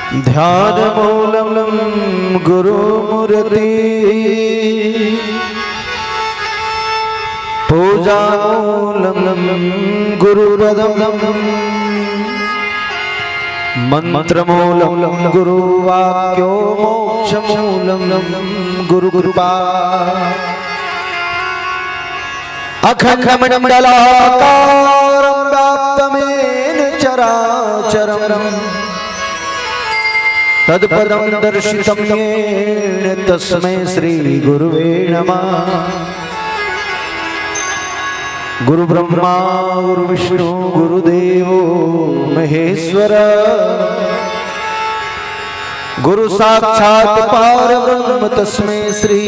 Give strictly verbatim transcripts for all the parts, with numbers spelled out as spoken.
ध्यानमूलं गुरुमूर्ति, पूजामूलं गुरुपदं, मन्त्रमूलं गुरुवाक्यो, मोक्षमूलं गुरुकृपा। अखण्डमण्डलाकारं व्याप्तं येन चराचरं, तत्पदं दर्शितं येन तस्मै श्री गुरुवे नमः। गुरु ब्रह्मा गुरु विष्णु गुरुदेवो महेश्वर, गुरु साक्षात् परब्रह्म तस्मै श्री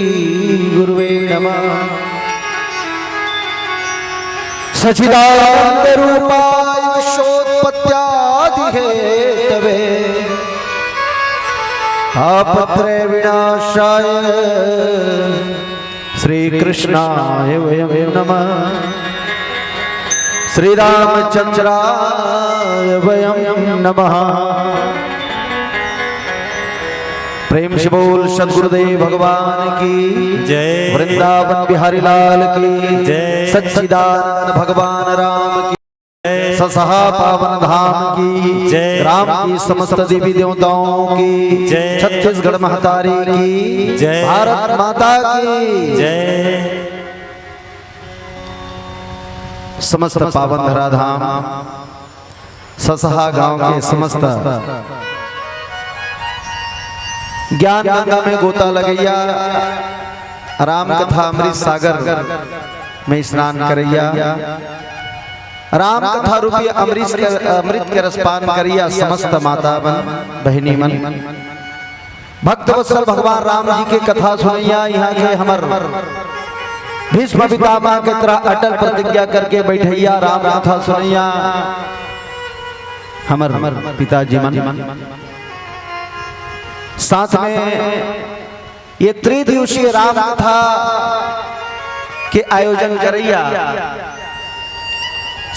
गुरुवे नमः। सच्चिदानंद रूपाय विश्वोत्पत्त्यादि हेतवे, तापत्रय विनाशाय श्री कृष्णाय वयं नमः, श्री रामचंद्राय वयं नमः। प्रेम से बोल सदगुरुदेव भगवान की जय। वृंदावन बिहारी लाल की जय। सच्चिदानंद भगवान राम की जय। ससहा पावन धाम की जय। राम की समस्त देवी देवताओं की जय। छत्तीसगढ़ महतारी की जय। भारत माता की जय। समस्त पावन धराधाम ससहा गांव के समस्त ज्ञान गंगा में गोता लगैया, राम कथा अमृत सागर में स्नान करैया, राम कथा रूपी अमृत के, अमृत के रसपान करैया समस्त माता मन, बहिनी मन, भक्त वत्सल भगवान राम जी के कथा सुनैया, यहाँ के हमर भीष्म पितामह के तरह अटल प्रतिज्ञा करके बैठैया, राम कथा सुनैया हमर पिताजी मन, साथ में ये त्रिदिवसीय राम कथा के आयोजन करैया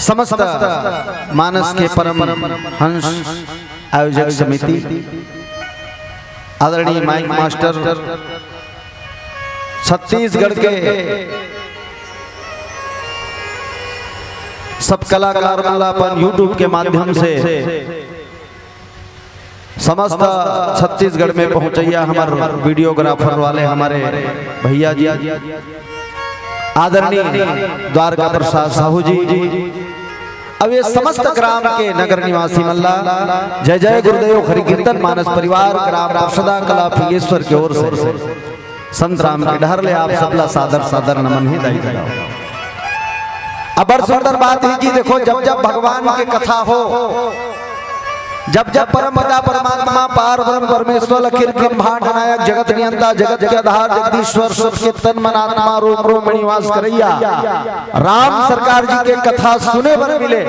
समस्त मानस के परम हंस आयोजक समिति, आदरणीय माइक मास्टर, छत्तीसगढ़ के सब कलाकार मन ला अपन YouTube के माध्यम से समस्त छत्तीसगढ़ में पहुंचैया हमर वीडियोग्राफर वाले हमारे भैया जी, आदरणीय द्वारका प्रसाद साहू जी, अब ये समस्त ग्राम के नगर निवासी मन ला जय जय गुरुदेव हरि कीर्तन मानस परिवार ग्राम परसदा कला फिंगेश्वर के ओर से संत राम के डहर ले आप सबला सादर सादर नमन हे दाई ददा। अबर सुंदर बात हे जी, देखो, जब जब भगवान के कथा हो, जब जब परम पिता परमात्मा पार ब्रह्म परमेश्वर अखिल ब्रह्मांड नायक जगत नियंता जगत के आधार जगदीश्वर सबके तन मन आत्मा रोम रोम में निवास करैया राम सरकार जी के कथा सुने बर मिले,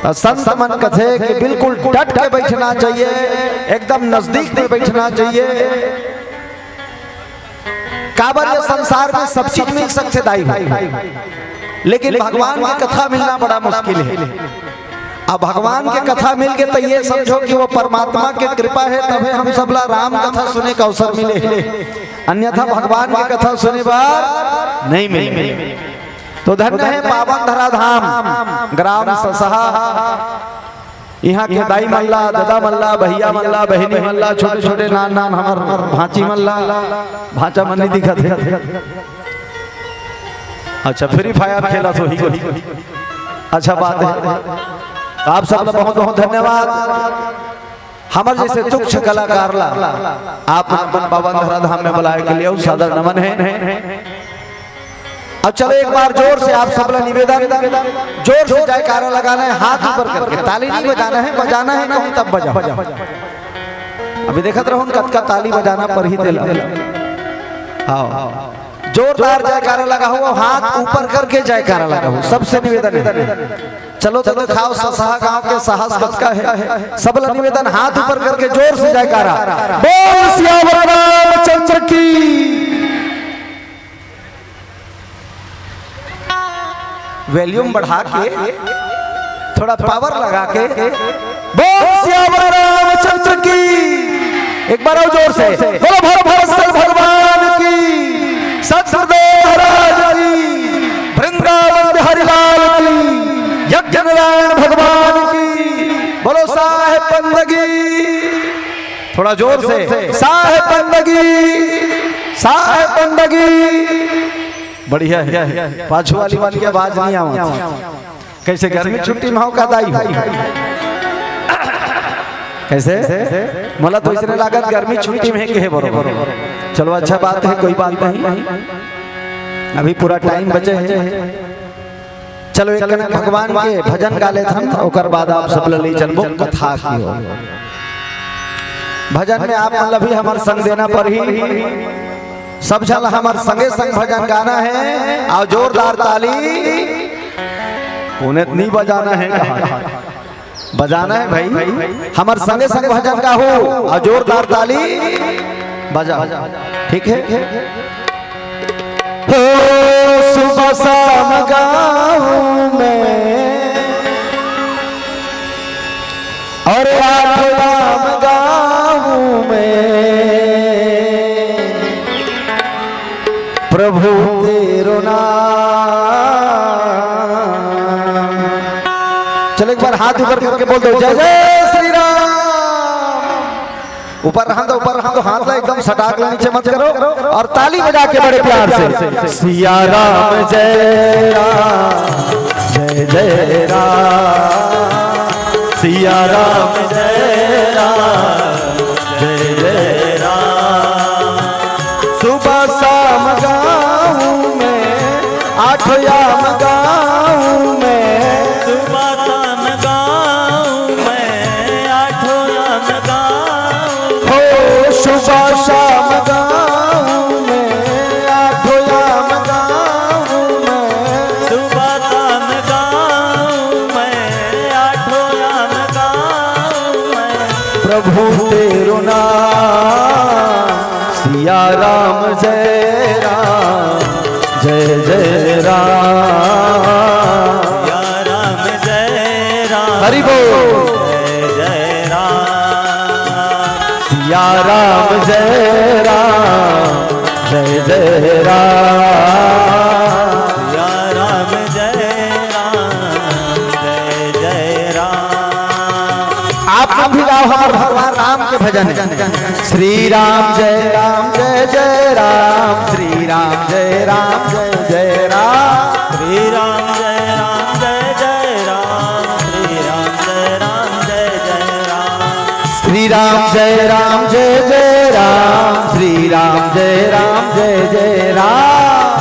त संत मन कथे कि बिल्कुल डट के बैठना चाहिए, एकदम नजदीक में बैठना चाहिए। काबर ये संसार में सब चीज मिल सकथे दाई हो, लेकिन भगवान के कथा मिलना बड़ा मुश्किल हे। अब भगवान के कथा मिल गे त ये समझो कि वो परमात्मा के कृपा हे, तभे हम सबला राम कथा सुने का अवसर मिले हे, अन्यथा भगवान के कथा सुने बर नहीं मिले। तो धन्य हे पावन धराधाम ग्राम ससहा, इहाँ के दाई मन ला, ददा मन ला, भैया मन ला, बहिनी मन ला, छोटे छोटे नान नान हमर भांची मन ला, भांचा मन नहीं दिखत हे। अच्छा, फ्री फायर खेलत होही कोई। अच्छा बात हे, आप सब ला बहुत बहुत धन्यवाद। हमर जैसे तुच्छ कलाकार ला आप मन अपन पावन धराधाम में बुलाए के लिए सादर नमन हे। अब चलो एक बार जोर से आप सबला निवेदन, जोर से जयकारा लगाना हे, हाथ ऊपर करके, ताली नहीं बजाना हे, बजाना हे कहूँ तब बजाओ। अभी देखत रहूँ कतका ताली बजाना परही तेला। हाँ, जोरदार जयकारा लगाहू, हाथ ऊपर करके जयकारा लगाहू, सबसे निवेदन हे। चलो तो दिखाओ ससहा गांव के साहस कतका हे, सबला निवेदन हाथ ऊपर करके जोर से जयकारा। बोल सियावर रामचंद्र की। वॉल्यूम बढ़ा के, थोड़ा पावर लगा के, बोल सियावर रामचंद्र की। एक बार और जोर से बोलो, भर भर सल भगवान की, सतगुरुदेव महाराज की, वृंदावन बिहारी लाल की, यज्ञ नारायण भगवान की। बोलो साहेब बंदगी, थोड़ा जोर से, साहेब बंदगी, साहेब बंदगी। बढ़िया है, पाछू वाली मन के आवाज नहीं आवत। कैसे गर्मी छुट्टी में हो का दाई हो? कैसे? मोला तो इसने लागत गर्मी छुट्टी में के हे बरोबर। चलो अच्छा बात है, कोई बात नहीं, अभी पूरा टाइम बचे है। चलो एक कने भगवान के भजन गा लेथन, ओकर बाद आप सब ल ले चलबो कथा की ओर। भजन में आप मन ल भी हमर संग देना पड़ही। सब झन हमर संगे संग भजन गाना है, अउ जोरदार ताली। कोने त नहीं बजाना है, कहा बजाना है भाई। हमर संगे संग भजन गाहू अउ जोरदार ताली बजा। ठीक है। हो सुबह शाम गाऊं मैं और आठ याम गाऊं मैं, प्रभु तेरो नाम। चलो एक बार हाथ ऊपर करके बोल दो, जय जय श्री राम। ऊपर रहन दो, ऊपर रहन दो, हाथ ला एकदम सटाक ला नीचे मत करो और ताली बजा के बड़े प्यार से, सिया राम जय राम, जय जय राम, सिया राम जय राम, जय जय राम। सुबह शाम गाऊं मैं, आठ याम गाऊं मैं। सुबह शाम गाऊं मैं, आठ याम गाऊं। हो सुबह शाम गाऊं मैं, आठ याम गाऊं मैं। सुबह शाम गाऊं मैं, आठ याम गाऊं मैं। प्रभु तेरो नाम, सिया राम जय राम, जय जय राम। सिया राम जय राम, हरि बोल। जय जय राम। सिया राम जय राम, जय जय राम। सिया राम जय राम, जय जय राम। आप सब भी गाओ हमर भगवान राम के भजन। श्री राम जय राम जय जय राम, श्री राम जय राम जय जय राम। श्री राम जय राम जय जय राम, श्री राम जय राम जय जय राम। श्री राम जय राम जय जय राम, श्री राम जय राम जय जय राम।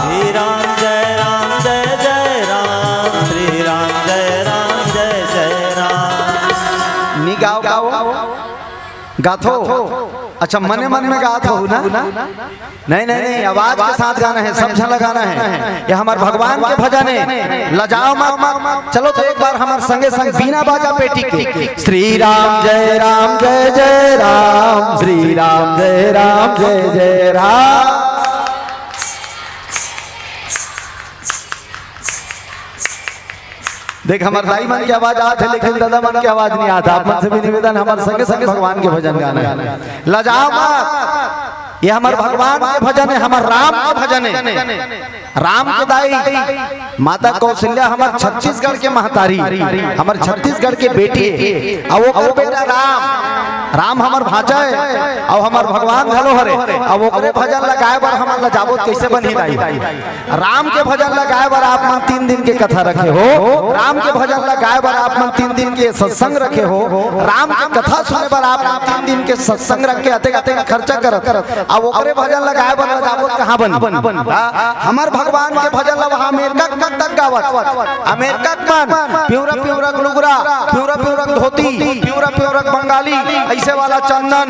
श्री राम जय राम जय जय राम, श्री राम जय राम जय जय राम। नी गाओ, गाओ। गाथो? अच्छा, मने मन में गात हो ना? नहीं, नहीं, नहीं, आवाज के साथ गाना है, समझा लगाना है। ये हमर भगवान के भजन है, लजाओ मत। चलो तो एक बार हमर संगे संग बिना बाजा पेटी के, श्री राम जय राम जय जय राम, श्री राम जय राम जय जय राम। देख, हमर दाई मन के आवाज आत है, लेकिन दादा मन के आवाज नहीं आता। आप मन से भी निवेदन, हमर संगे संगे भगवान के भजन गाना है, लजाओ मत। ये हमर भगवान के भजन है, हमर राम के भजन है। राम के दाई माता कौशल्या हमर छत्तीसगढ़ के महतारी, हमर छत्तीसगढ़ के बेटी है। अउ ओकर बेटा राम, राम हमर भांचा है, अउ हमर भगवान घलो हरे। अब ओकरे भजन ल गाए बर हमन ल जाबो त कैसे बनही दाई? राम के भजन ल गाए बर आप मन तीन दिन के कथा रखे हो, राम के भजन ल गाए बर आप मन तीन दिन के सत्संग रखे हो, राम के कथा सुने बर आप मन तीन दिन के सत्संग रख के अतेक अतेक खर्चा करत, अब ओकरे भजन ल गाए बर ल जाबो त कहाँ बन? हाँ, हमर भगवान के भजन ल वहाँ अमेरिका तक गावत, अमेरिका के मन पिवरा पिवरा लुगरा, पिवरा पिवरा धोती, पिवरा पिवरा बंगाली, ऐसे वाला चंदन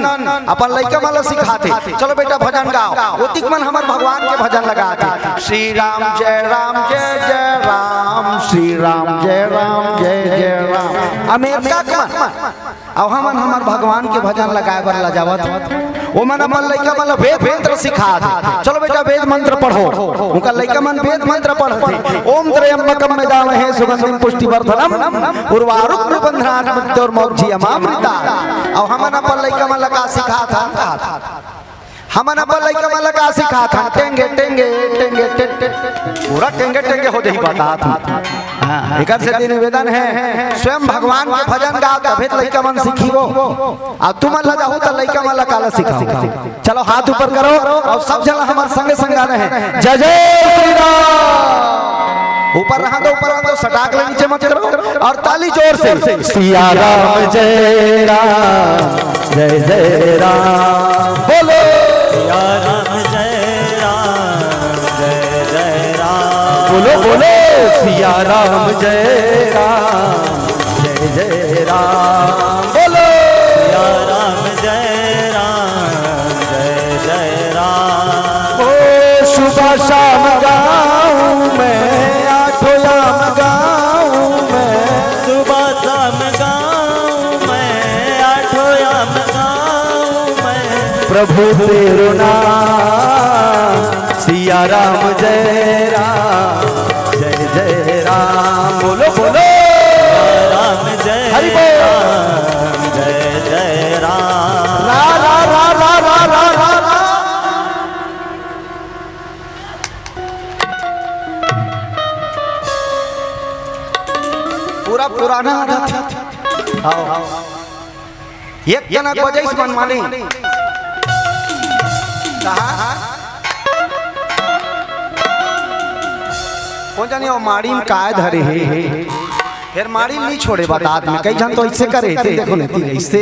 अपन लइका मन ल सिखाथे। चलो बेटा भजन गाओ, ओतिक मन हमर भगवान के भजन ल गाथे। श्री राम जय राम जय जय राम, श्री राम जय राम जय जय राम। अमेरिका के मन अब हमन हमर भगवान के भजन लगाए बर लजावत हन। ओमन अपन लइका मन ल वेद मंत्र सिखात हे, "चलो बेटा, वेद मंत्र पढ़ो।" उनका लइका मन वेद मंत्र पढ़त हे, "ओम त्र्यंबकम यजामहे सुगंधिम पुष्टिवर्धनम उर्वारुकमिव बंधनान् मृत्योर्मोक्षीयमामृतात्।" अब हमन अपन लइका मन ल का सिखात हन? हमन अपन लइका मन ल का सिखात हन? टेंगे, टेंगे, टेंगे, टेंगे, पूरा टेंगे, टेंगे हो जाही, बतात हन। हाँ, एकर सेती निवेदन हे, स्वयं भगवान के भजन गाओ, तभे त लइका मन सिखही वो। अब तुमन लजाहू त लइका मन ल काला सिखाहू? चलो, हाथ ऊपर करो अउ सब झन हमर संगे संग गाना हे, "जय जय श्री राम।" ऊपर रहा तो, ऊपर रहा तो, सटाक ले नीचे मत करो, अउ ताली जोर से, "सिया राम जय राम, जय जय राम।" बोलो। सिया राम जय राम, जय जय राम। बोलो, बोलो। सिया राम जय राम, जय जय राम। बोलो। सिया राम जय राम, जय जय राम। ओ सुबह शाम गाऊं मैं, आठों याम गाऊं मैं। सुबह शाम गाऊं मैं, आठों याम गाऊं मैं। प्रभु तेरो नाम, सिया राम जय राम, जय जय राम। बोलो, बोलो। राम जय हरि बोल। राम, जय जय राम। रा, रा, रा। पूरा पुराना आदत हे। आओ। एक कनक बजाइस मनमानी। कहा? कोन जानी वो माड़ी म काय धरे हे। फेर माड़ी ल नइ छोड़े, बतात हंव। कई झन तो अइसे करे हे, देखो नहीं, अइसे,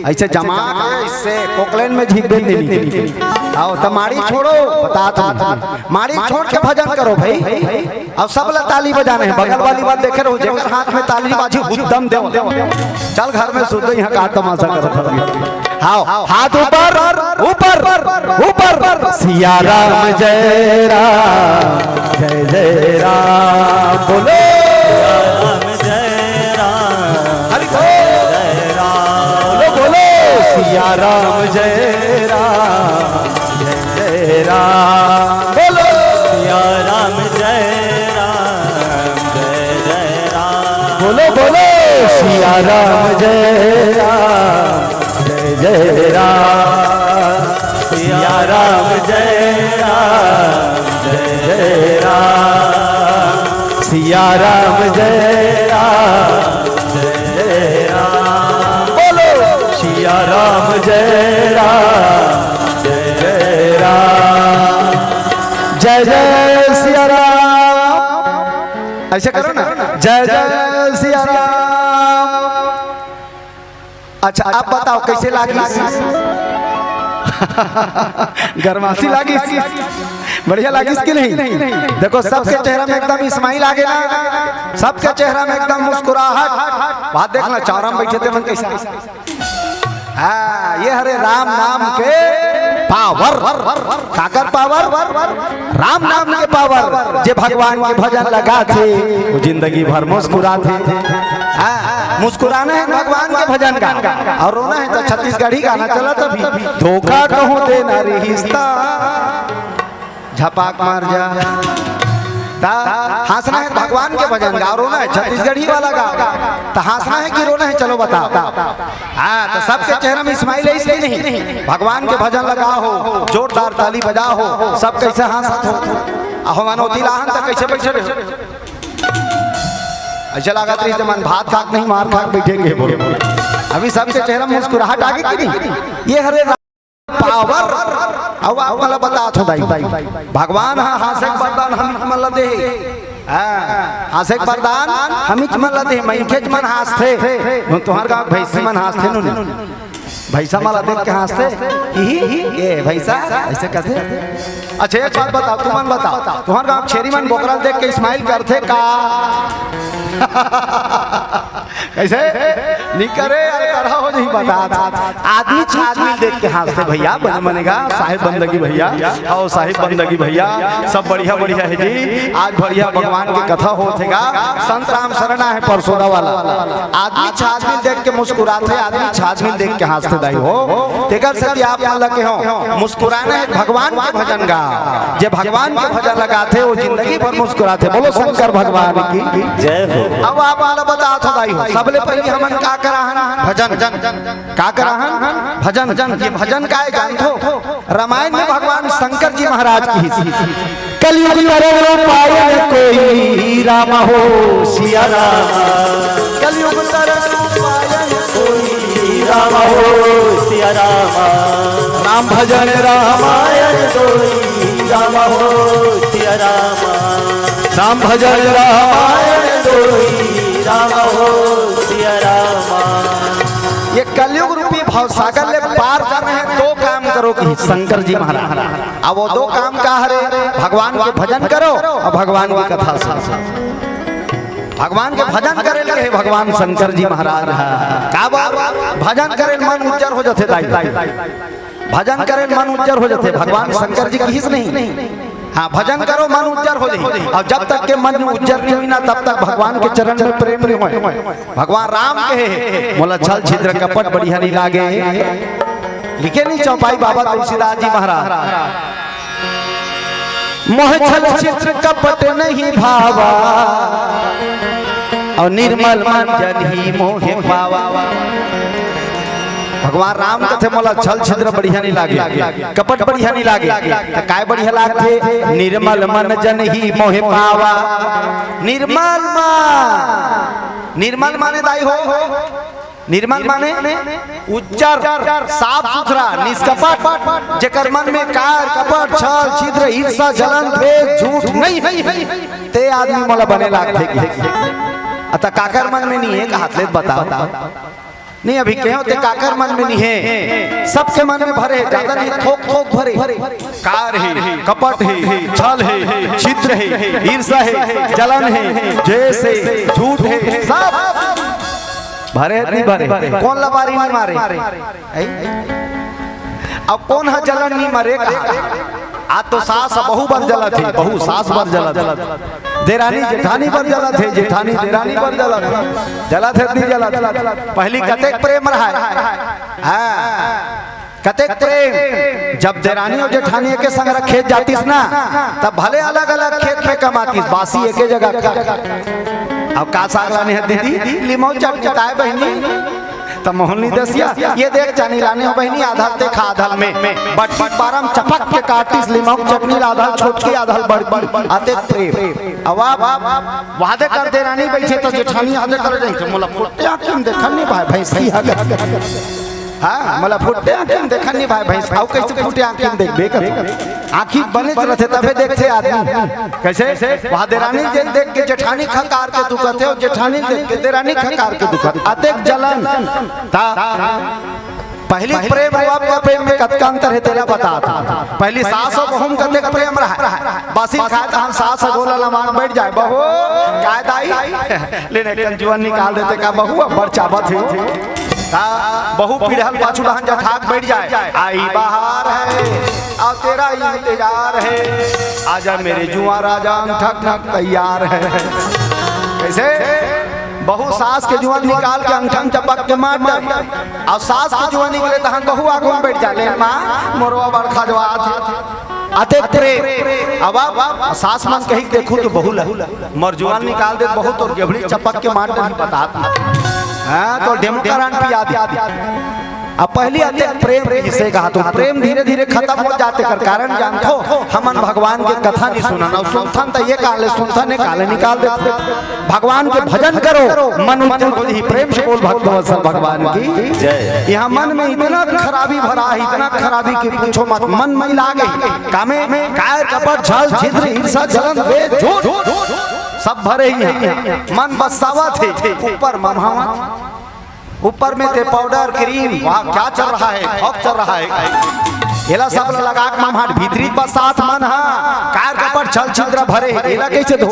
अइसे जमा के, अइसे कोकलेन में झींक दे देनी। आओ, त माड़ी छोड़ो, बतात हंव। माड़ी छोड़ के भजन करो भाई। अब सब ला ताली बजाना हे, बगल वाली मन देखे रहो, जेकर हाथ में ताली बाजी, हुद्दम देव। चल घर में सुत, इहाँ का तमाशा करत हवे। हाव, हाथ ऊपर, ऊपर, ऊपर। सिया राम जय राम, जय जय राम, बोलो। राम जय राम, हरि बोल। जय राम। बोलो, बोलो। सिया राम जय राम, जय जय राम, बोलो। सिया राम जय राम, जय जय राम। बोलो, बोलो। सिया राम जय राम, जय जय राम। सिया राम जय राम, जय जय राम। सिया राम जय राम, जय जय राम। बोलो। सिया राम जय राम, जय जय राम। जय जय सिया राम। अइसे करो ना, जय जय सिया राम। अच्छा, अब बताओ कइसे लागिस? गरमासी लागिस? बढ़िया लागिस कि नहीं? देखो, सबके चेहरा में एकदम smile आ गे ना, सबके चेहरा में एकदम मुस्कुराहट। बात देखना, चारा म बइठे तेमन कइसे। हाँ, ये हरे राम नाम के power। काकर power? राम नाम के power। जे भगवान के भजन लगाथे, वो जिंदगी भर मुस्कुराथे। हाँ, मुस्कुराना हे भगवान के भजन का, अउ रोना हे त छत्तीसगढ़ी गाना चलत अभी, धोखा कहूँ देना रिहिस त। झपाक मार जा। त हाँसना हे भगवान के भजन गा, रोना हे छत्तीसगढ़ी वाला गा। त हाँसना हे कि रोना हे, चलो बताओ। हाँ, त सबके चेहरा में smile हे कि नहीं? भगवान के भजन लगाहो, जोरदार ताली बजाहो, सब कइसे हाँसत हो। अहो मनोती लाहन त कइसे बइठे रहे? अइसे लागत रहिस मन भात खाक नहीं, मार खाक बइठे गे बोलो। अभी सबके चेहरा में मुस्कुराहट आ गे कि नहीं? ये हरे power। अब आप मन ला बतात हों दाई, भगवान ह हाँसे के वरदान हमीच मन ला दे हे। हाँ, हाँसे के वरदान हमीच मन ला दे हे। मनखेच मन हाँसथे, तुँहर गाँव भैंसी मन हाँसथे नु, भैंसा मन ला देख के हाँसथे। इही, ए भैंसा, अइसे कथे। अच्छा, एक बात बताओ, तुमन बताओ, तुम्हार गांव छेरी मन बोकरा देख के स्माइल करथे का? कैसे? नहीं करे यार, करा हो नहीं बता। आदमी छे आदमी देख के हंसथे भैया, बने मनेगा साहेब बंदगी भैया, आओ साहेब बंदगी भैया, सब बढ़िया बढ़िया है जी। आज बढ़िया भगवान के कथा होत हेगा, संत राम सरना है परसोदा वाला। आदमी छे आदमी देख के मुस्कुराथे, आदमी छे आदमी देख के हंसथे दाई हो। तेकर सेती आप मन ला केहों, मुस्कुराना है भगवान के भजन गा। जे भगवान के भजन ला गाथे, वो जिंदगी भर मुस्कुराथे। बोलो शंकर भगवान की। जय हो। अब आप मन ला बतात हों दाई हो, सबले पहले हमन का कराहन? भजन। का कराहन? भजन। ये भजन काय जानथो? रामायण में भगवान शंकर जी महाराज कहिस, कलयुग तरन उपाय न कोई, राम हो सिया राम। कलयुग तरन उपाय न कोई, राम हो सिया राम। राम भजन रामायण दोई, राम हो सिया राम। राम भजन रामायण दोई, राम हो सिया राम। ये कलयुग रूपी भवसागर ले पार जाना है, दो काम करो कहिस शंकर जी महाराज। अब वो दो काम का हरे? भगवान के भजन करो और भगवान की कथा सुनो। भगवान के भजन करे ले कहे भगवान शंकर जी महाराज। का बात? भजन करे मन उज्जर हो जाथे दाई। भजन करे मन उज्जर हो जाथे। भगवान शंकर जी कहिस नहीं? हाँ, भजन करो मन उज्जर हो जाही। और जब तक के मन उज्जर नहीं होही ना, तब तक भगवान के चरण में प्रेम नहीं होय। भगवान राम कहे, मोला छल छिद्र कपट बढ़िया नहीं लागे। लिखे नहीं चौपाई बाबा तुलसीदास जी महाराज, मोह छल छिद्र कपट नहीं भावा, और निर्मल मन जन ही मोहे पावा। भगवान राम कथे, मोला छल छिद्र बढ़िया नहीं लागे, कपट बढ़िया नहीं लागे, तो काय बढ़िया लागथे? निर्मल मन जन ही मोहे पावा। निर्मल मन, निर्मल माने दाई हो, निर्मल माने उज्जर, साफ सुथरा, निष्कपट, जेकर मन में कार, कपट, छल, छिद्र, ईर्षा, जलन, द्वेष, झूठ नहीं है, ते आदमी मोला बने लागथे। अतः काकर मन में नहीं है, का हाथ ले बताओ। नहीं, अभी कहे होते काकर मन में नहीं है, सबके मन में भरे, ज्यादा नहीं, थोक थोक भरे। कार है, कपट है, छल है, छिद्र है, ईर्षा है, जलन है, द्वेष है, झूठ है, सब भरे है, नहीं भरे? कौन लबारी नहीं मारे? ऐ? अब कौन हा जलन नहीं मरे कहा? आज तो सास बहू बर जलत हे, बहू सास बर जलत हे, देरानी जेठानी बर जलत हे, जेठानी देरानी बर जलत हे, जलत हे नहीं जलत? पहली कतेक प्रेम रहा है, हाँ, कतेक प्रेम। जब देरानी और जेठानी के संग खेत जातिस ना, तब भले अलग-अलग खेत में कमातिस, बासी एके जगह खा। अब का साग लाने हे दीदी? लिमऊ चटनी। ताय बहिनी, त मोहन नी दसिया, ये देख चानी लाने हो बहिनी, आधा ते खा आधा ल में। बटकी बारम चपक के काटिस लिमऊ चटनी ला, आधा ल छोटकी आधा ल बड़की। अतेक प्रेम। अब आप वादे कर देरानी बइठे त जेठानी आदे कर जाही, मोला फुट्टे आँखी म देखन नहीं भाई भैंसी हा। हाँ, मोला फुट्टे आँखी म देखन नहीं भाई भैंस, अउ कैसे फुट्टे आँखी म देखबे कर? आँखी बने रथे तभे देखथे आदमी। कैसे? वहाँ देरानी देख देख के जेठानी खकार के दुखत हे, अउ जेठानी देख के देरानी खकार के दुखत हे। अतेक जलन। ता पहली प्रेम अउ अब के प्रेम में कतका अंतर हे तेला बतात हँव। पहली सास अउ बहू म कतेक प्रेम रहय, बासी खाय त हम सास अगोला लमांग बैठ जाय, बहू काय दाई, ले ने कंजुआ निकाल देते का बहू, अब्बड़ चाबत हे। हाँ, बहू पीढ़ल पाछू डहन जठाक बैठ जाय, आई बहार है, अउ तेरा इंतजार है, आजा मेरे जुआँ राजा, अंगठा ठक तैयार है। कैसे? बहू सास के जुआँ निकाल के अंगठा म चपक के मार डारी, अउ सास के जुआँ निकले तहन बहू आगू म बैठ जाय, ले माँ, मोरो अब्बड़ खजवात हे। अतेक प्रेम। अब, अब सास मन कही के देखू तो बहू ला, मोर जुआँ निकाल दे बहू, तोर गेभड़ी चपक के मार डारी बतात। हाँ, तोर डेमोकारान पिया दे। अब पहली अतेक प्रेम रहिसे कहा तो प्रेम धीरे-धीरे खतम हो जाथे, एकर कारण जानथो, हमन भगवान के कथा नहीं सुनन, अउ सुनथन त ये काले सुनथन, ये काले निकाल देथे। भगवान के भजन करो, मन उज्जवल हो जाही। प्रेम से बोल भक्तवत्सल भगवान की। जय। यहाँ मन में इतना खराबी भरा है, इतना खराबी कि पूछो मत। मन मैला गे, कामे, कायर, कपट, छल, छिद्र, ईर्षा, जलन, द्वेष, झूठ, सब भरे ही हैं। मन बस्सावत हे, ऊपर मम्हावत, ऊपर में ते पाउडर, क्रीम, वहाँ क्या चल रहा है, फॉग चल रहा है। एला सब ला लगा के मम्हाट भीतरी बसात मन ह, कार कपट छल छिद्र भरे हे, एला कइसे धो?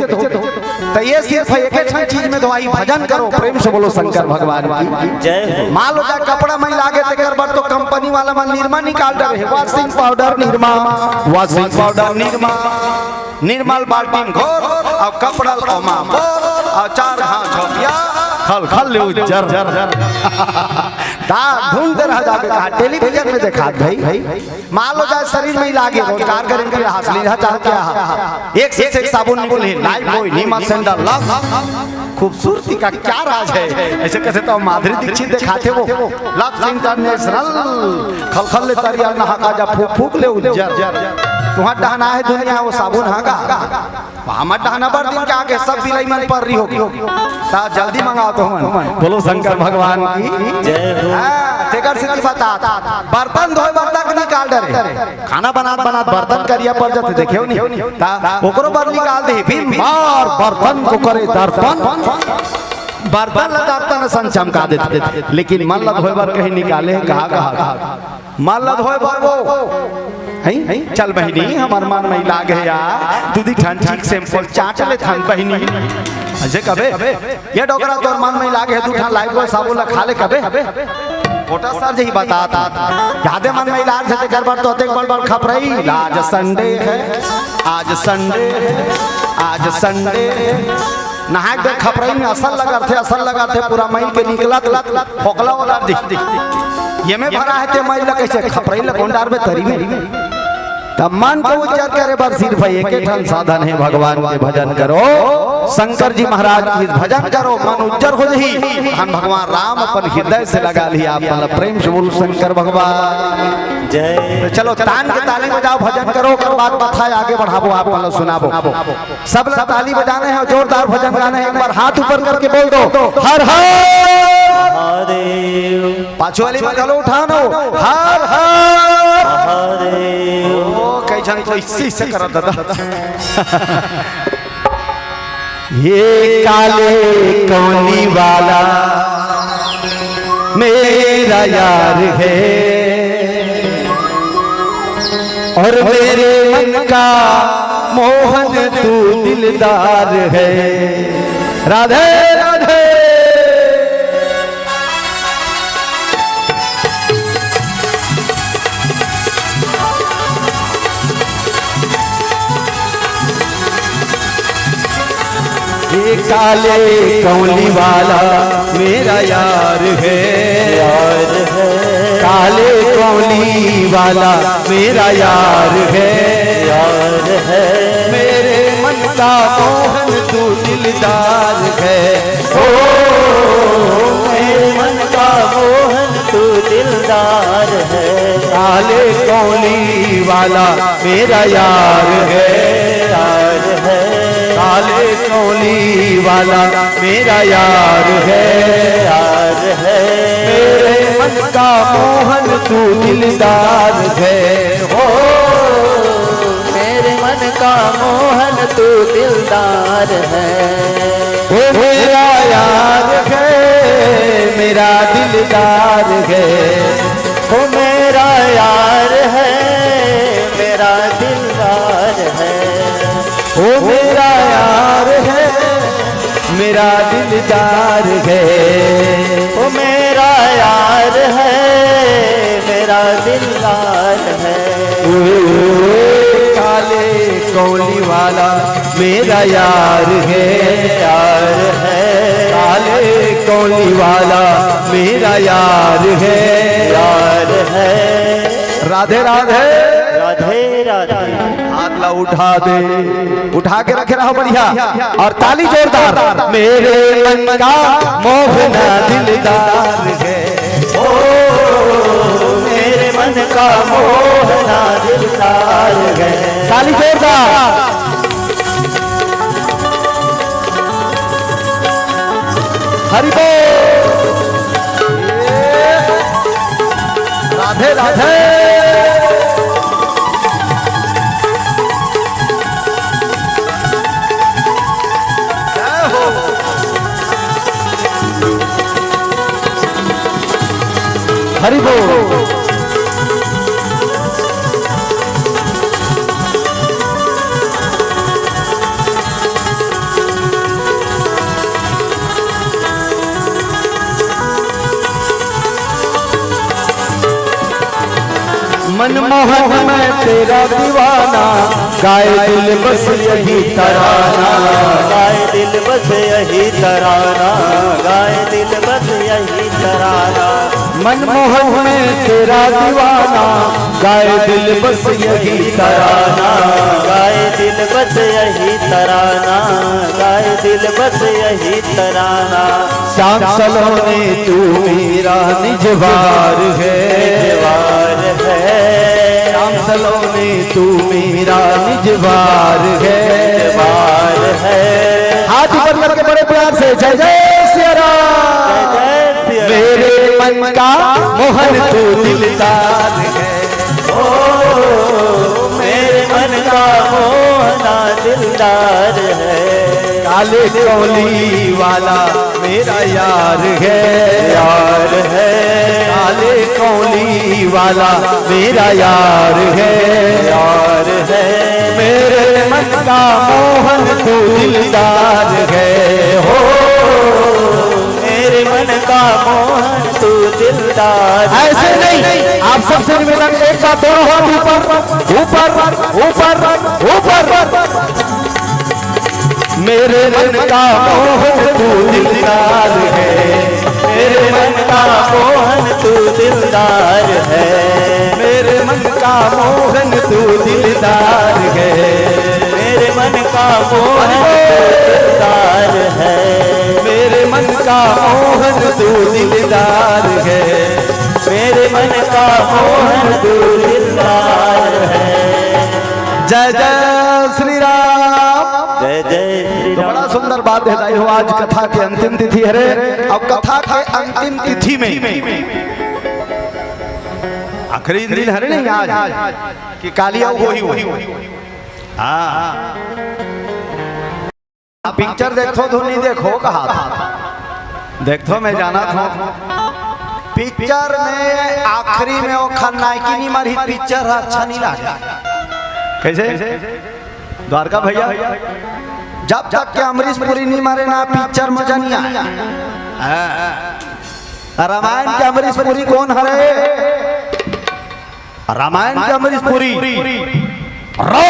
त ये सिर्फ एके ठन चीज में धोवाही, भजन करो, प्रेम से बोलो शंकर भगवान की। जय हो। मान लो जा कपड़ा मैला गे तेकर बर तो कंपनी वाला मन निरमा निकाल डरे हे, washing powder Nirma, washing powder Nirma, निर्मल बाल्टी में घोर, अउ कपड़ा ल ओमा बोर, अउ चार घांव झोपिया, खल खल ले उज्जर। ता ढूंढते रह जाबे कहा, टेलीविजन में देखात भाई। मान लो जाए शरीर में ही लागे, रोजगार गारंटी रहा, असली रहा, चाहे क्या है। एक से एक साबुन निकले, लाइफ बॉय, निरमा, सेंडल, लक्स। खूबसूरती का क्या राज है? ऐसे कैसे तो माधुरी दीक्षित दिखाते वो। लक्स इंटरनेशनल, खलखल ले तरिया नहा का जा फूक फूक ले उज्जर। तुहां डहना है दुनिया वो साबुन हाँ का। हमर डहना बर दिन के आगे सब बिलाई मन पर रही होगी। ता जल्दी मंगाओ तो मन। बोलो शंकर भगवान की। जय हो। हाँ, तेकर सेती बतात। बर्तन धोए बर तक निकाल डरे। खाना बनात बनात बर्तन करिया पड़ जाते, देखेव नहीं? ता ओकरो बर निकाल दे। भीम मार बर्तन को करे दर्पण। बर्तन ला दर्पण असन चमका देते, लेकिन मन ला धोए बर कहीं निकाले हे, कहा, कहा, कहा। मन ला धोए बर वो। हैं? चल बहिनी, हमर मन में लाग हे यार। दू दी ठन चीक सैंपल चाट ले थन बहिनी। अजय कबे? ये डोकरा तोर मन में लाग हे, दू ठन लाइफ बॉय साबुन ला खा ले कबे? कोटा सर जी बतात। जादे मन में लाग हे, तेकर बर तो अतेक बड़ बड़ खपरई। आज संडे है, आज संडे है, आज संडे है। नहाए के बेर खपरई में असल लगत हे, असल लगत हे, पूरा मइल के निकलत, फोकला ओला दिख। ये में भरा हे ते मइल ला कइसे खपरई ला कोन डारबे तरी में? त मन को उज्जर करे बर सिर्फ एके ठन साधन हे, भगवान के भजन करो, शंकर जी महाराज के भजन करो, मन उज्जर हो जही। हम भगवान राम अपन हृदय से लगा लिया, आप मन ला प्रेम से बोलो शंकर भगवान। जय। तो चलो तान के ताली बजाओ, भजन करो, ओकर बाद कथा आगे बढ़ाबो, आप मन ला सुनाबो। सब लोग ताली बजाने हैं, जोरदार भजन गाने हैं। एक बार हाथ ऊपर करके बोल दो, हर हर। महादेव। पाछू वाली में गलो उठानो, हर हर। महादेव। ओ, कई झन तो इसी से करत दादा। ये काले कौली वाला मेरा यार है। और मेरे मन का मोहन तू दिलदार है। राधे राधे। ये काले कौली वाला मेरा यार है। यार है। काले कौली वाला मेरा यार है। यार है। मेरे मन का मोहन तू दिलदार है। ओ, मेरे मन का मोहन तू दिलदार है। काले कौली वाला मेरा यार है। यार है। काले कौली वाला मेरा यार है। यार है। मेरे मन का मोहन तू दिलदार है। हो, मेरे मन का मोहन तू दिलदार है। वो मेरा यार है, मेरा दिलदार है। वो मेरा यार है, मेरा दिलदार है। वो मेरा यार है, मेरा दिलदार है। वो मेरा यार है, मेरा दिलदार है। ओ, काले कौली वाला मेरा यार है। यार है। काले कौली वाला मेरा यार है। यार है। राधे राधे। राधे राधे। हाथ ला उठा दे, उठा के रखे रहो बढ़िया। और ताली जोरदार। मेरे मन का मोहना दिलदार है। ओ, मेरे मन का मोहना दिलदार है। ताली जोरदार। हरि बोल। राधे राधे। जय हो। हरि बोल। मोहन मैं तेरा दीवाना, गाए दिल बस यही तराना। गाए दिल बस यही तराना, गाए दिल बस यही तराना। मनमोहन मैं तेरा दीवाना, गाए दिल बस यही तराना। गाए दिल बस यही तराना, गाए दिल बस यही तराना। श्याम सलोने तू मेरा निजवार है। निजवार है। श्याम सलोने तू मेरा निजवार है। निजवार है। हाथ ऊपर करके बड़े प्यार से जय जय सिया राम। जय जय सिया राम। मेरे मन का मोहन तू दिलदार है। ओ, मेरे मन का मोहना दिलदार है। काले कौली वाला मेरा यार है। यार है। काले कौली वाला मेरा यार है। यार है। मेरे मन का मोहन तू दिलदार है। हो, मेरे मन का मोहन तू दिलदार। ऐसे नहीं, आप सबसे निवेदन, एक साथ दोनों हाथ ऊपर, ऊपर, ऊपर, ऊपर। मेरे मन का मोहन तू दिलदार है। मेरे मन का मोहन तू दिलदार है। मेरे मन का मोहन तू दिलदार है। मेरे मन का मोहन तू दिलदार है। मेरे मन का मोहन तू दिलदार है। मेरे मन का मोहन तू दिलदार है। जय जय श्री राम। जय जय श्री तो राम। बड़ा सुंदर बात है दाई हो, आज कथा के अंतिम तिथि हरे, अउ कथा के अंतिम तिथि में आखिरी दिन हरे नहीं आज, कि काली अउ होही, होही। हाँ। पिक्चर देखथो धुन नहीं देखो कहा था। देखथो मैं जाना था। पिक्चर में आखिरी में वो खलनायकी नहीं मरही, पिक्चर अच्छा नहीं लगा। कैसे? द्वारका भैया, जब तक के अमरीश पुरी नहीं मरे ना, पिक्चर मजा नहीं आया। हाँ। रामायण के अमरीश पुरी कौन हरे? रामायण के अमरीश पुरी रावण।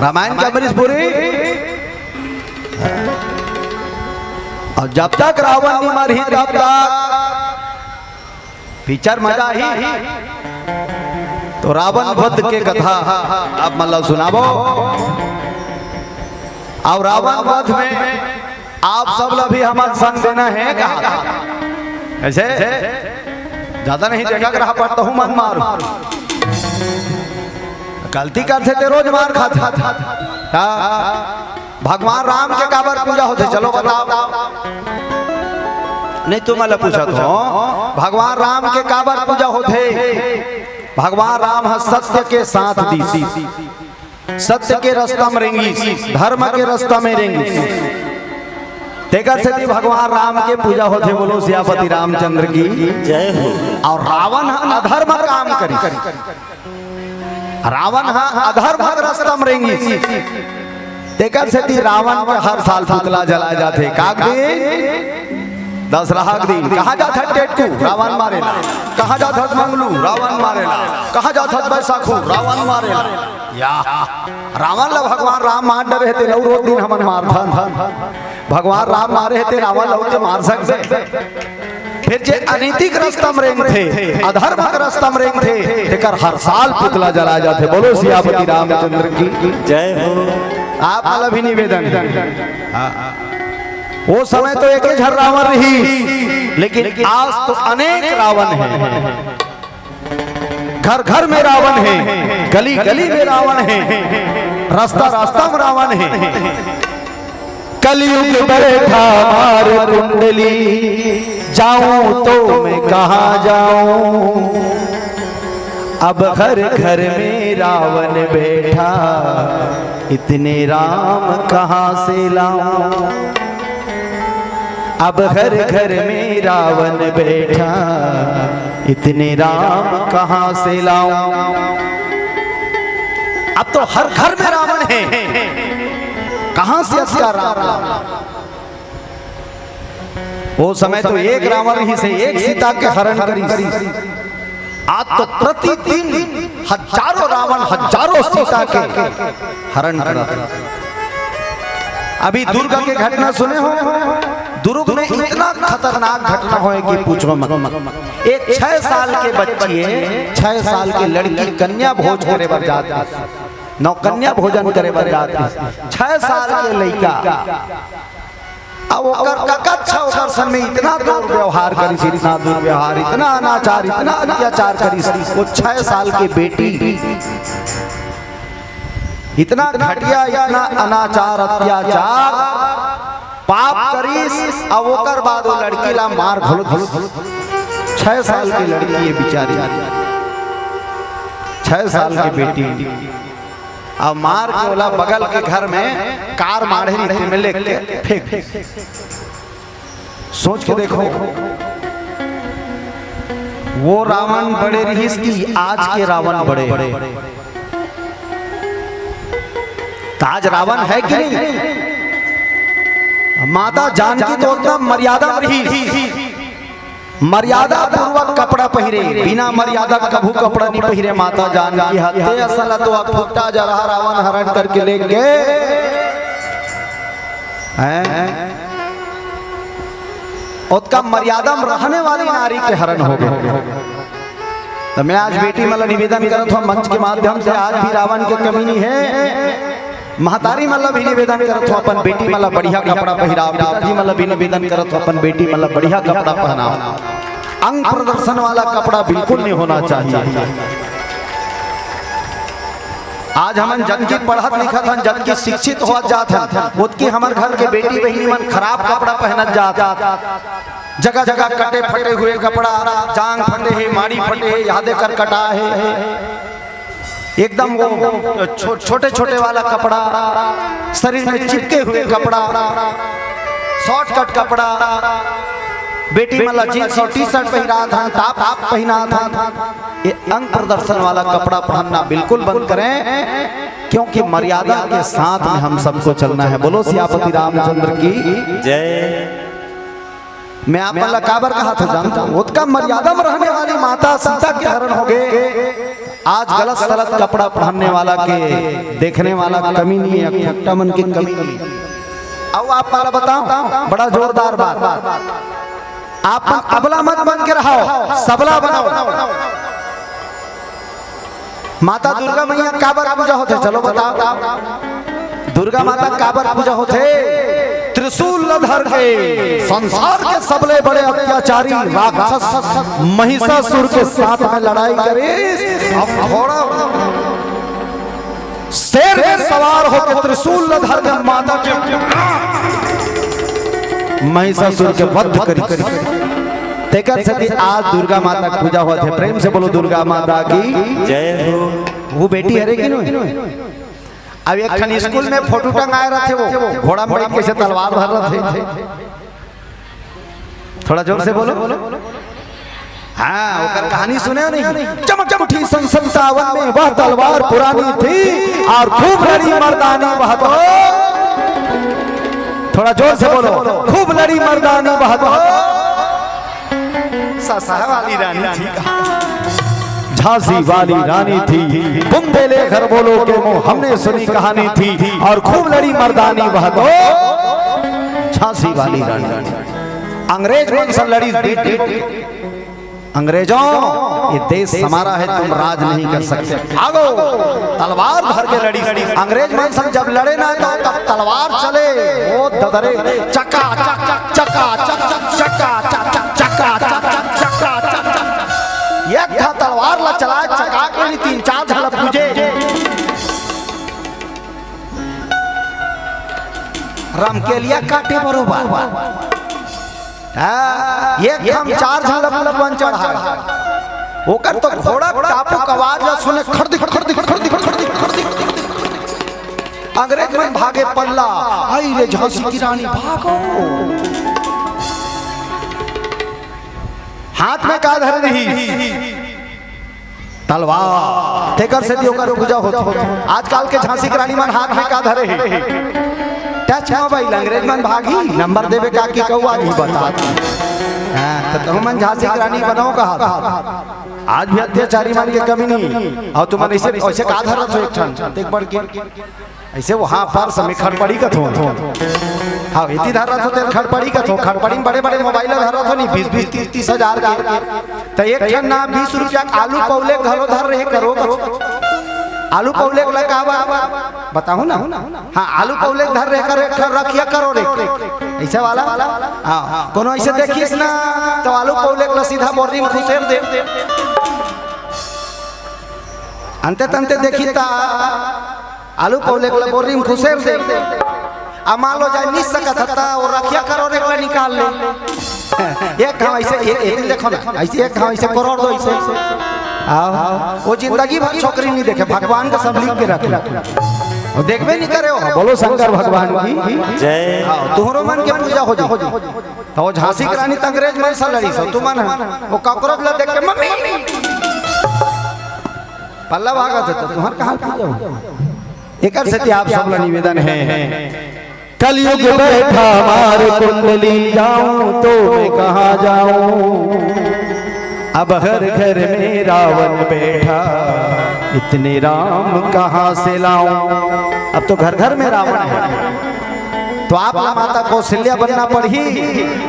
रामायण के अमरीश पुरी। अउ जब तक रावण नहीं मरही, तब तक पिक्चर मजा ही। तो रावण वध के कथा आप मन ला सुनाबो। अउ रावण वध में आप सब ला भी हमर संग देना है कहा। ऐसे ज्यादा नहीं देखा कर, पर तहु मन मार। गलती करथे ते रोज मार खाथे। हाँ। भगवान राम के काबर पूजा होथे, चलो बताओ। नहीं, तुम ला पूछत हो, भगवान राम के काबर पूजा होथे? भगवान राम ह सत्य के साथ दिस, सत्य के रास्ता में रेंगिस, धर्म के रास्ता में रेंगिस। तेकर सेती भगवान राम के पूजा होथे। बोलो सियापति रामचंद्र की। जय हो। अउ रावण ह अधर्म काम करिस। रावण ह अधर्म के रास्ता में रेंगिस। तेकर सेती रावण के हर साल पुतला जलाए जाथे। काक दिन? दशहरा के दिन। कहाँ जाथस टेटकू? रावण मारे ला। कहाँ जाथस मंगलू? रावण मारे ला। कहाँ जाथस बैसाखू? रावण मारे ला। या रावण ला भगवान राम मार डरे हे, तेला रोज दिन हमन मारथन। भगवान राम मारे हे, ते रावण ला ते मार सकथे? फिर जे अनैतिक रास्ता में रेंगथे, अधर्म के रास्ता में रेंगथे, तेकर हर साल पुतला जलाए जाथे। बोलो सियापति रामचंद्र की। जय हो। आप वाला भी निवेदन है। हाँ। वो समय तो एक ही झन रावण रहिस, लेकिन आज तो अनेक रावण हे। घर घर में रावण हे, गली गली में रावण हे, रास्ता रास्ता में रावण हे। कलयुग बैठा मार कुंडली, जाऊं तो मैं कहाँ जाऊं? अब हर घर में रावण बैठा, इतने राम कहाँ से लाऊं? अब हर घर में रावण बैठा, इतने राम कहाँ से लाऊं? अब तो हर घर में रावण हे, कहाँ से अतका राम लाऊं? वो समय तो एक रावण ही से एक सीता के हरण करिस। आज तो प्रतिदिन हजारों रावण, हजारों सीता के हरण करत हे। अभी दुर्ग के घटना सुने हो? दुर्ग में इतना खतरनाक घटना होय कि पूछो मत। एक छह साल के बच्ची हे, छह साल के लड़की कन्या भोज करे बर जात हे, नौकन्या भोजन करे बर जात हे, छह साल के लइका। अब ओकर ककच्छ ओकर संग में इतना दुर्व्यवहार करिस, इतना दुर्व्यवहार, इतना अनाचार, इतना अत्याचार करिस। वो छह साल के बेटी इतना घटिया, इतना अनाचार, अत्याचार, पाप करिस, अब ओकर बाद वो लड़की ला मार घलो दिस। छह साल की लड़की हे बेचारी, छह साल की बेटी। अब मार के ओला बगल के घर में कार माढ़े रहिथे में लेके फेंक दे। सोच के देखो, वो रावण बड़े रहिस कि आज के रावण बड़े? त आज रावण हे कि नहीं? माता जानकी तो एकदम मर्यादा में रहिस। मर्यादा पूर्वक कपड़ा पहिरे, बिना मर्यादा कभू कपड़ा नहीं पहिरे। माता जानकी हत्या असल तो अब फुट्टा जरहा रावण हरण करके ले गे। हैं? ओतका मर्यादा में रहने वाली नारी के हरण हो गे। त मैं आज बेटी मन ला निवेदन करत हूँ मंच के माध्यम से, आज भी रावण के कमी नहीं हे। महतारी मन ला भी निवेदन करत हूँ, अपन बेटी मन ला बढ़िया कपड़ा पहिराव। पिताजी मन ला भी निवेदन करत हूँ, अपन बेटी मन ला बढ़िया कपड़ा पहनाव। अंग प्रदर्शन वाला कपड़ा बिल्कुल नहीं होना चाहिए। आज हमन जतकी पढ़त लिखत हन, जतकी शिक्षित होत जात हन, ओतकी हमर घर के बेटी बहिनी मन खराब कपड़ा पहनत जात हन। जगह जगह कटे फटे हुए कपड़ा, जांग फटे हे, माड़ी फटे हे, यादे कर कटा हे। एकदम वो छो-, छोटे छोटे वाला कपड़ा, शरीर में चिपके हुए कपड़ा, शॉर्ट कट कपड़ा, बेटी मन ला जींस और टी शर्ट पहिरात हन, टॉप टॉप पहिनात हन। ये अंग प्रदर्शन वाला कपड़ा पहनना बिल्कुल बंद करें, क्योंकि मर्यादा के साथ में हम सबको चलना है। बोलो सियापति रामचंद्र की। जय। मैं आप मन ला काबर कहा था जानता हूँ, ओतका मर्यादा में रहने वाली माता सीता के हरण हो गे। आज गलत सलत कपड़ा पहनने वाला के देखने वाला कमी नहीं है, खुट्टा मन के कमी नहीं है। अब आप मन ला बताओ, बड़ा जोरदार बात। आप मन अबला मत बन के रहो, सबला बनाओ। माता दुर्गा मैया काबर पूजा होथे, चलो बताओ। दुर्गा माता काबर पूजा होथे? त्रिशूल ल धर के संसार के सबले बड़े अत्याचारी राक्षस महिषासुर के साथ में लड़ाई करिस। अब थोड़ा शेर में सवार होके त्रिशूल ल धर के माता के महिषासुर के वध करिस। तेकर सेती आज दुर्गा माता के पूजा होत हे। प्रेम से बोलो दुर्गा माता की। जय हो। वो बेटी हरे कि नहीं? अब एक ठन स्कूल में फोटो टंगाए रथे, वो घोड़ा में बैठ के से तलवार धर रथे। थोड़ा जोर से बोलो। हाँ, ओकर कहानी सुने हो नहीं? चमक उठी सन सत्तावन में वह तलवार पुरानी थी और खूब लड़ी मर्दानी वह तो। थोड़ा जोर से बोलो, खूब लड़ी मर्दानी वह तो। ससहा वाली रानी थी। झांसी वाली रानी थी, बुंदेले घर बोलो के मुंह हमने सुनी कहानी थी, और खूब लड़ी मर्दानी वह तो झांसी वाली रानी थी। अंग्रेज मन से लड़ी, अंग्रेजों, ये देश हमारा है, तुम राज नहीं कर सकते, भागो। तलवार धर के लड़ी। अंग्रेज मन संग जब लड़े ना, तो तब तलवार चले, ओ ददरे, चका चक, चका चक, चका चक, चका चक, चका चक। एक धा तलवार ला चलाए, चका के नहीं, तीन चार झन ला पूजे। रमकेलिया काटे बरोबर। हाँ, एक हम चार झन ला बन चढ़ा। ओकर तो घोड़ा टापू के आवाज ला सुने, खड़दी, खड़दी, खड़दी, खड़दी, खड़दी। अंग्रेज मन भागे पल्ला, आई रे झांसी की रानी भागो। हाथ में का धरे रही? तलवार। तेकर सेती ओकर पूजा होत। आजकल के झांसी के रानी मन हाथ में का धरे हे? अच्छा मोबाइल, अंग्रेज मन भागही, नंबर देबे का कि कौआ भी बता। हाँ, त तुमन झांसी के रानी बनव कहा। आज भी अत्याचारी मन के कमी नहीं। अउ तुमन ऐसे, ऐसे का धरत हो एक ठन, देख बढ़ के। ऐसे वहां पर समय खड़पड़ी कथो। हाँ, इति धरत हो तेल खड़पड़ी कथो। खड़पड़ी में बड़े-बड़े मोबाइल धरत हो नहीं, बीस बीस, तीस तीस हजार के। त एक ठन ना बीस रुपया के आलू पौले घलो धर रहे करो। आलू पौले के लगा बा, बताहू ना। हाँ, आलू पौले धर रहे करो, एक ठन रखिया करो रे। ऐसे वाला? हाँ, कोनो ऐसे देखिस ना, त आलू पौले के सीधा बोरी में खुसेर दे। अंते तंते देखी त आलू पौले के बोरी में खुसेर दे। आ मान लो जाए नहीं सकत ह, त वो रखिया करो रे, निकाल ले। एक घाव ऐसे, ए-, ए-, देखो ना, ऐसे एक घाव ऐसे करोड़ दो ऐसे। आओ, वो जिंदगी भर छोकरी नहीं देखे, भगवान का सब लिख के रखे। वो देखबे नहीं करे हो। बोलो शंकर भगवान की। जय। आओ, तुहरो मन के पूजा हो जाए। त वो झांसी के रानी त अंग्रेज मन से लड़ी सो, तुमन ह, वो कॉकरोच ला देख के मम्मी पल्ला भागत है, त तुहर कहाँ पूजा हो? एकर सेती आप सब ला निवेदन है, कलयुग बैठा मार कुंडली, जाऊं तो मैं कहाँ जाऊं? अब हर घर में रावण बैठा, इतने राम कहाँ से लाऊं? अब तो घर घर में रावण है, तो आप ला माता कौशल्या बनना पड़ही,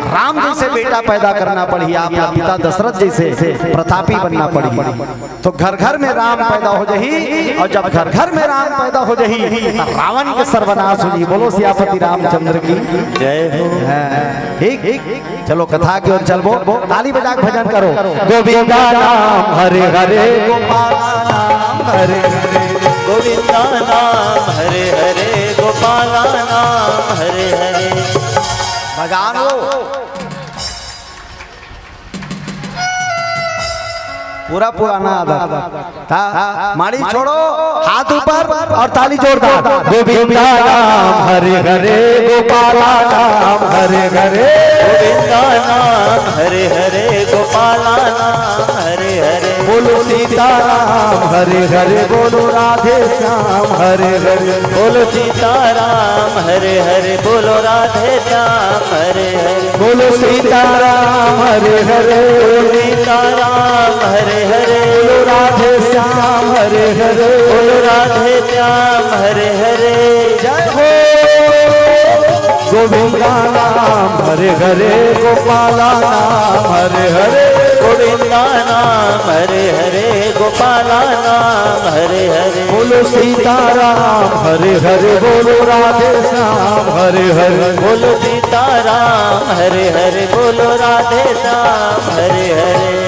राम जैसे बेटा पैदा करना पड़ही, आप ला पिता दशरथ जैसे प्रतापी बनना पड़ही। तो घर घर में राम पैदा हो जाही, अउ जब घर घर में राम पैदा हो जाही, त रावण के सर्वनाश हो जाही। बोलो सियापति रामचंद्र की। जय हो। हाँ, ठीक, ठीक। चलो कथा के ओर चलबो, ताली बजा के भजन करो। गोविंदा नाम हरे हरे, गोपाला नाम हरे हरे। गोविंदा नाम हरे हरे, गोपाला नाम हरे हरे। बजानो। पूरा पुराना आदत। हाँ, माड़ी छोड़ो, हाथ ऊपर और ताली जोरदार। गोविंदा नाम हरे हरे, गोपाला नाम हरे हरे। गोविंदा नाम हरे हरे, गोपाला नाम हरे हरे। बोलो सीताराम हरे हरे, बोलो राधे श्याम हरे हरे। बोलो सीताराम हरे हरे, बोलो राधे श्याम हरे हरे। बोलो सीताराम हरे हरे। बोलो सीताराम हरे हरे। बोलो राधे श्याम हरे हरे। बोलो राधे श्याम हरे हरे। जय हो। गोविंदा नाम हरे हरे, गोपाला नाम हरे हरे। गोविंदा नाम हरे हरे, गोपाला नाम हरे हरे। बोलो सीताराम हरे हरे, बोलो राधे श्याम हरे हरे। बोलो सीताराम हरे हरे, बोलो राधे श्याम हरे हरे।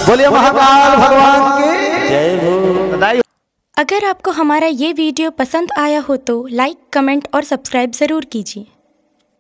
बोलिए महाकाल भगवान की। जय हो। बधाई। अगर आपको हमारा ये वीडियो पसंद आया हो तो लाइक, कमेंट और सब्सक्राइब ज़रूर कीजिए।